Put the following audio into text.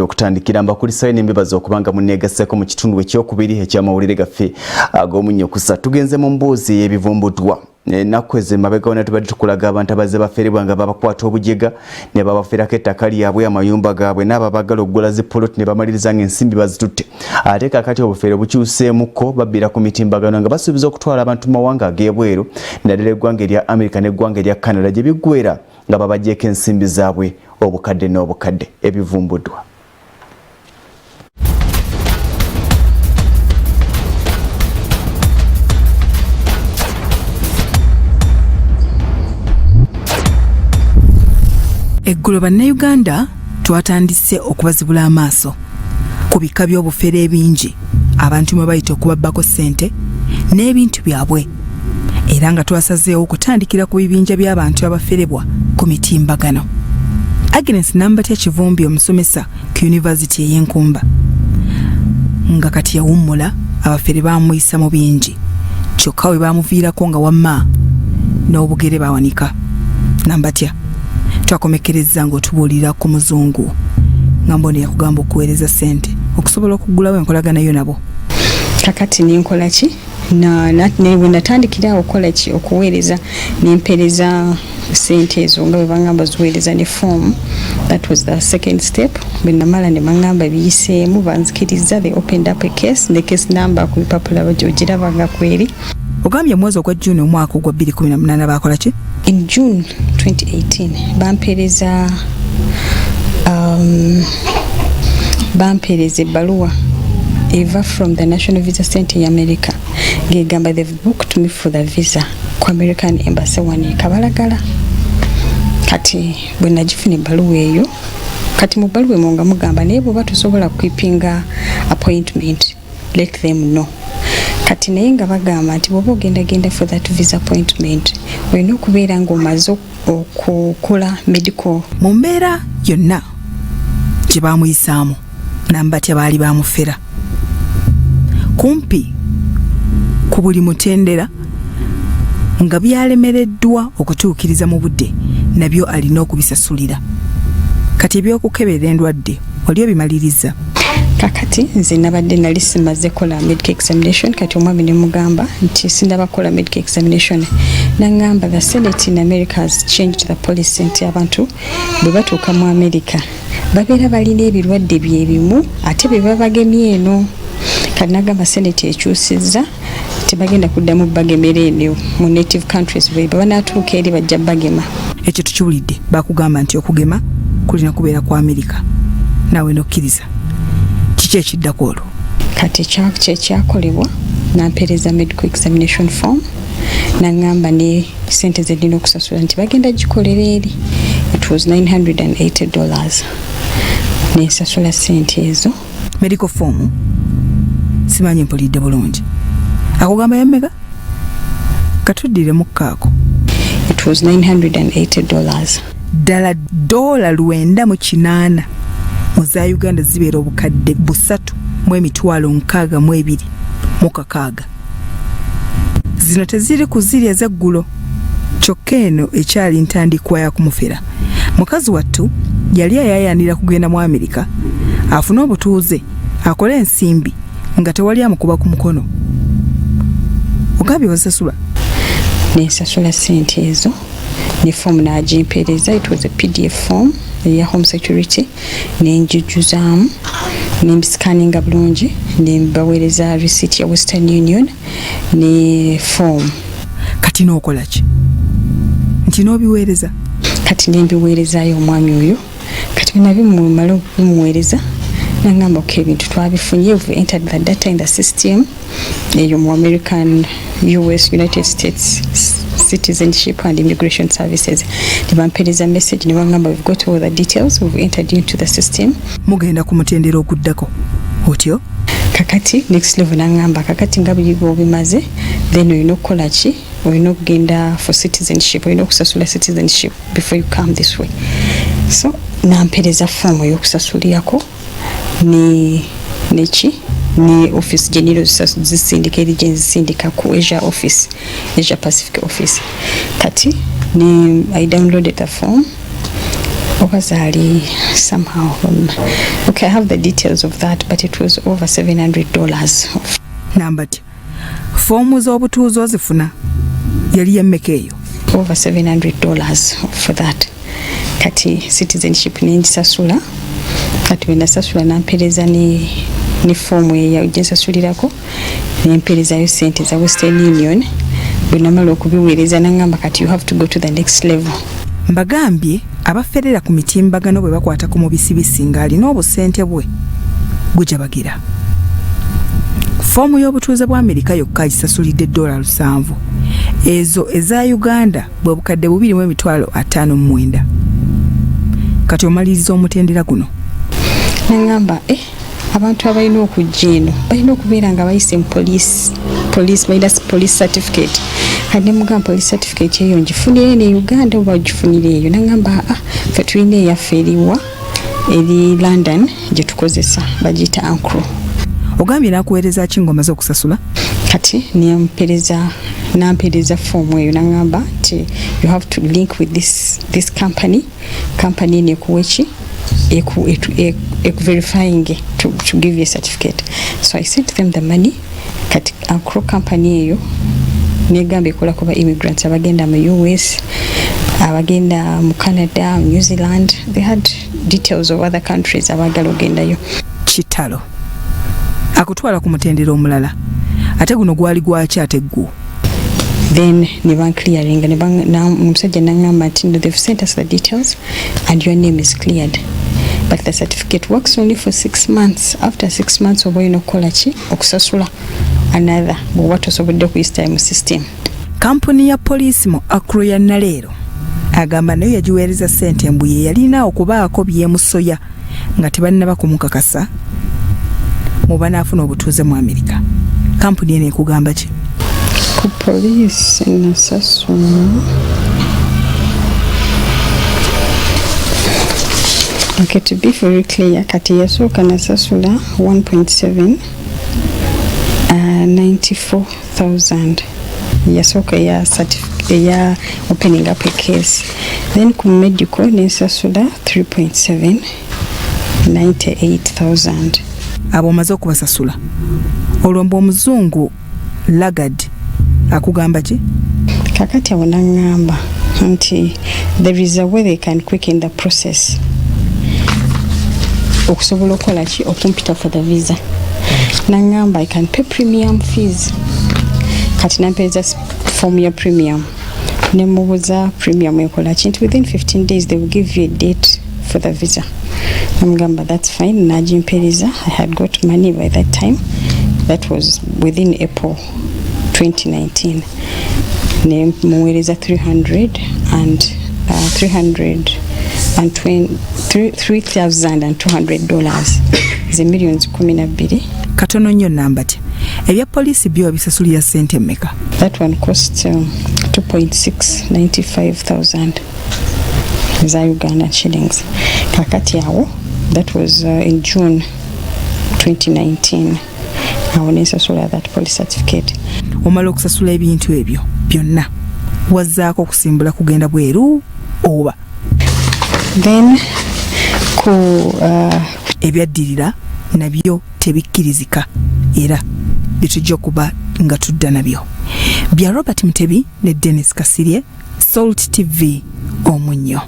Okutandikira mbakulisayo n'embebaza okubanga munneegasseko mu kitundu ekyokubiri eky'amawulire gaffe ag'omunnyokusa. Tugenze mu mboozi ey'ebivumbuddwa. Ennaku ezo emabega wona tubadde tukulaga abantu abazze baferebwa nga babakwata obujega ne babaferako ettaka lyabwe, amayumba gaabwe, n'abo abaagala okugula zi poloti ne bamaliriza ng'ensimbi bazitutte. Ate kaakati obufere bukyuseemukko, babbira ku mitimbagano nga basuubiza okutwala abantu mu mawanga ag'ebweru, naddala eggwanga erya Amerika n'eggwanga erya Canada, gye biggweera nga babagyeko ensimbi zaabwe obukadde n'obukadde. Ebivumbuddwa. Eggulo Bannayuganda twatandise okubazibula amaaso ku bika by'obufere ebingi abantu mwe bayita okubabbako ssente n'ebintu byabwe, era nga twasazeewo okutandikira ku bibinja by'abantu abaferebwa ku mitimbagano. Agnes Nambatya Kivumbi, omusomesa ku yunivasiti ey'Enkumba nga kati yawummula, abafere baamuyisa mu bingi, kyokka we baamuviirako nga wamma n'obugere bawanika. Nambatya, twakomekkerezza ng'otubuulira ku muzungu nga mbona yakugamba okuweereza ssente okusobola okuggulawo enkolagana yo nabo. Kakati nenkola ki? Bwe natandikira awo okukola ki, okuweereza, nempeereza sente ezo nga bwe bangamba ziweereza ne form. That was the second step. Bwe namala ne bangamba biyiseemu, banzikiriza. They opened up a case ne case number ku bipapula ogiraba nga kweri. Ogambye omwezi ogwa Juni omwaka ogwa 2018 bakola ki? In June 2018 bampeereza ebbaluwa eva from the National Visa Center ya America ng'egamba they've booked me for the visa ku American Embassy wano e Kabalagala. Kati bwe nagifuna ebbaluwa eyo, kati mu bbaluwa emo nga mugamba naye bw'oba tosobola kukeepinga appointment, let them know. Kati naye nga bagamba nti bw'oba ogendagenda for that visa appointment, olina okubeera ng'omaze okukola medical. Mu mbeera yonna gye baamuyisaamu, Nambatya baali bamufera kumpi ku buli mutendera, nga byalemereddwa okutuukiriza mu budde nabyo alina okubisasulira. Kati ebyokukebera endwadde wali obimaliriza? Kakati nze nabadde nali simaze kola medical examination. Kati omwami ne mugamba nti sinaba kola medical examination. Naŋŋamba the Senate in America has changed the policy nti abantu bwe batuuka mu America babeera balina ebirwadde byebimu ate bye babagemye eno. Kati nagamba Senate ekyusizza, tebagenda kuddamu bagemera eno mu native countries, bwe banatuuka eri bajja bagema. Ekyo tukiwulidde. Bakugamba nti okugema kulina kubeera ku Amerika, naawe nokkiriza. Kiki ekiddako olwo? Kati kyekyakolebwa, nampeereza medical examination form, naŋŋamba ne sente zenina okusasula nti bagenda gikolera eri. It was $980. Nensasula sente ezo. Medical form, simanyi mpulidde bulungi, akugamba yammeka? Katuddiremu kaako. It was $980. Ddala $980 mu za Uganda zibeera 362,600. Zino teziri ku ziri ez'eggulo. Kyokka eno ekyali ntandikwa ya kumufera. Mukazi wattu yali ayayaanira kugenda mu Amerika afune obutuuze, akole ensimbi nga tewali amukuba ku mukono. Ogambye wazisasula? Nensasula sente ezo ne form n'agimpeereza. It was a PDF form eya Home Security. Nenjijjuzaamu, nembisikaninga bulungi, nembaweereza receipt ya Western Union ne form. Kati n'okola ki nti n'obiweereza? Kati nembiweerezaayo omwami oyo. Kati bwenabimumala okubimuweereza, nangamba ok, ebintu twabifunye, we've entered the data in the system eyo mu American US United States Citizenship and Immigration Services. Nebampeereza message nebangamba we've got all the details, we've entered into the system. Mugenda ku mutendera oguddako otyo? Kakati next level, nangamba kakati nga buli bwobimaze, then olina okukola ki? Olina okugenda for citizenship, olina okusasula citizenship before you come this way. So nampeereza foomu ey'okusasulirako ne neki ne office gyeniro zisindika eri gyenzisindika ku Asia office, Asia Pacific office. Kati ne I downloaded the form. Oba zaali somehow, okay, I have the details of that, but it was over $700. Nambati, foomu z'obutuuze ozifuna yali yemmeka eyo? Over $700 for that. Kati citizenship nengisasula. Kati bwenasasula, nampereza ne foomu eyo gyensasulirako, nemperezayo sente za Western Union. Bwe namala okubiweereza, nangamba kati you have to go to the next level. Mbagambye, abaferera ku mitimbagano bwe bakwata ku mubisibisi ng'alina obusente bwe gujabagira. Foomu y'obutuuze bwa Amerika yokka agisasulidde $700, ezo eza Uganda bwe 2,059,000. Kati omaliriza omutendera guno. Nangamba, abantu abalina okujja eno balina okubeera nga bayise mu police, balina police certificate. Kati nemugamba, police certificate eyo ngifunire ne Uganda oba ogifunire eyo? Nangamba, ah, fe tulina eyaffe eriwa eri London gye tukozesa, bagiyita Ancro. Ogambye nakuweereza ki ng'omaze okusasula? Kati nempereza, nampereza foomu eyo, nangamba nti you have to link with this company. Company eno ekuwa eki eku verifying to give you a certificate. So I sent them the money. Kati Ancro company eyo negamba ekola kuba immigrants abagenda mu US, abagenda mu Canada, New Zealand. They had details of other countries abagala ogendayo. Kitalo! Akutwala ku mutendera omulala, ate guno gwali gwaki ate gwo? Then ne banclearinga. Omusajja naŋŋamba nti no, they've sent us the details and your name is cleared, but the certificate works only for 6 months. After 6 months oba olina okukola ki? Okusasula another bw'oba tosobodde kuyisitayo mu system. Kampuni ya poliisi mu Acro ya Naleero agamba nayo yagiweereza ssente, mbu ye yalina okubaako byemusoya nga tebannaba kumukakasa mu banaafuna obutuuze mu Amerika. Kampuni eno ekugamba ki? Ku poliisi nasasula, okay, to be very clear, kati yasooka nasasula 1.7 94,000 yasooka eya opening up a case. Then ku medical nensasula 3.7 98,000. Abo omaze okubasasula, olwo mbu omuzungu Lagad akugamba ki? Kakati awo naŋŋamba nti there is a way they can quicken the process okusobola okukola ki, okumpita for the visa. Naŋŋamba I can pay premium fees. Kati nampeereza form ya premium. Nemubuuza premium ekola ki, nti within 15 days they will give you a date for the visa. Namugamba that's fine, nagimpeereza. I had got money by that time. That was within April 2019. Nemuweereza 300 and 320, $3200, ze millions 12. Katono nnyo. Nambati, ebya poliisi byo wabisasulira ssente mmeka? That one cost 2.695,000 za Uganda shillings. Kakati awo that was in June 2019. Awo nensasula that police certificate. Omala okusasula ebintu ebyo byonna, wazzaako okusimbula kugenda bweru oba? Then ku Ebyaddirira nabyo tebikkirizika, era bitujja okuba nga tudda nabyo. Bya Robert Mutebi ne Dennis Kasirye, Salt TV, Omunnyo.